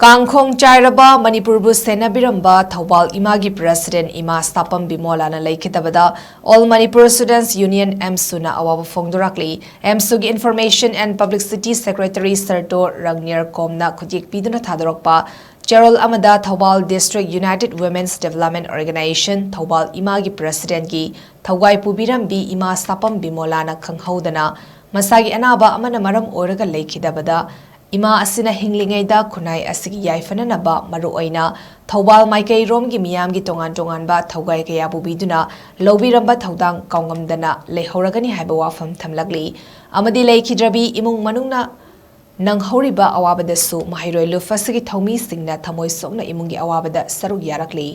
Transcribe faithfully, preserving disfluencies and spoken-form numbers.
ꯀꯥꯡꯈꯣꯡ ꯆꯥꯏꯔꯕ ꯃꯅꯤꯄꯨꯔꯕꯨ ꯁꯦꯟꯅꯕꯤꯔꯝꯕ ꯊꯧꯕꯥꯜ ꯏꯃꯥꯒꯤ ꯄ꯭ꯔꯦꯁꯤꯗꯦꯟꯠ ꯏꯃꯥ ꯁꯥꯄꯝ ꯕꯤꯃꯣꯂꯥꯅ ꯂꯩꯈꯤꯗꯕꯗ All Manipur Students Union, ꯑꯦꯝꯁꯨꯅ ꯑꯋꯥꯕ ꯐꯣꯡꯗꯣꯔꯛꯂꯤ꯫ ꯑꯦꯝꯁꯨꯒꯤ Information and Publicity Secretary ꯁꯔꯇꯣ ꯔꯪꯅꯤꯌꯔ ꯀꯣꯝꯅ ꯈꯨꯠꯌꯦꯛ ꯄꯤꯗꯨꯅ ꯊꯥꯗꯣꯔꯛꯄ ꯆꯦꯔꯣꯜ ꯑꯃꯗ Thoubal District United Women's Development Organization, Thoubal ꯏꯃꯥꯒꯤ ꯄ꯭ꯔꯦꯁꯤꯗꯦꯟꯠꯀꯤ ꯊꯧꯒꯥꯏ ꯄꯨꯕꯤꯔꯝꯕꯤ ꯏꯃꯥ ꯁꯥꯄꯝ ꯕꯤꯃꯣꯂꯥꯅ ꯈꯪꯍꯧꯗꯅ ꯃꯁꯥꯒꯤ ꯑꯅꯥꯕ ꯑꯃꯅ ꯃꯔꯝ ꯑꯣꯏꯔꯒ ꯂꯩꯈꯤꯗꯕꯗ ꯏꯃꯥ ꯑꯁꯤꯅ ꯍꯤꯡꯂꯤꯉꯩꯗ ꯈꯨꯟꯅꯥꯏ ꯑꯁꯤꯒꯤ ꯌꯥꯏꯐꯅꯅꯕ ꯃꯔꯨꯑꯣꯏꯅ ꯊꯧꯕꯥꯜ ꯃꯥꯏꯀꯩꯔꯣꯝꯒꯤ ꯃꯤꯌꯥꯝꯒꯤ ꯇꯣꯉꯥꯟ ꯇꯣꯉꯥꯟꯕ ꯊꯧꯒꯥꯏ ꯀꯌꯥ ꯄꯨꯕꯤꯗꯨꯅ ꯂꯧꯕꯤꯔꯝꯕ ꯊꯧꯗꯥꯡ ꯀꯥꯎꯉꯝꯗꯅ ꯂꯩꯍꯧꯔꯒꯅꯤ ꯍꯥꯏꯕ ꯋꯥꯐꯝ ꯊꯝꯂꯛꯂꯤ꯫ ꯑꯃꯗꯤ ꯂꯩꯈꯤꯗ꯭ꯔꯕꯤ ꯏꯃꯨꯡ ꯃꯅꯨꯡꯅ ꯅꯪꯍꯧꯔꯤꯕ ꯑꯋꯥꯕꯗꯁꯨ ꯃꯍꯩꯔꯣꯏ ꯂꯨꯞ ꯑꯁꯤꯒꯤ ꯊꯧꯃꯤꯁꯤꯡꯅ ꯊꯃꯣꯏ ꯁꯣꯛꯅ ꯏꯃꯨꯡꯒꯤ ꯑꯋꯥꯕꯗ ꯁꯔꯨꯛ ꯌꯥꯔꯛꯂꯤ꯫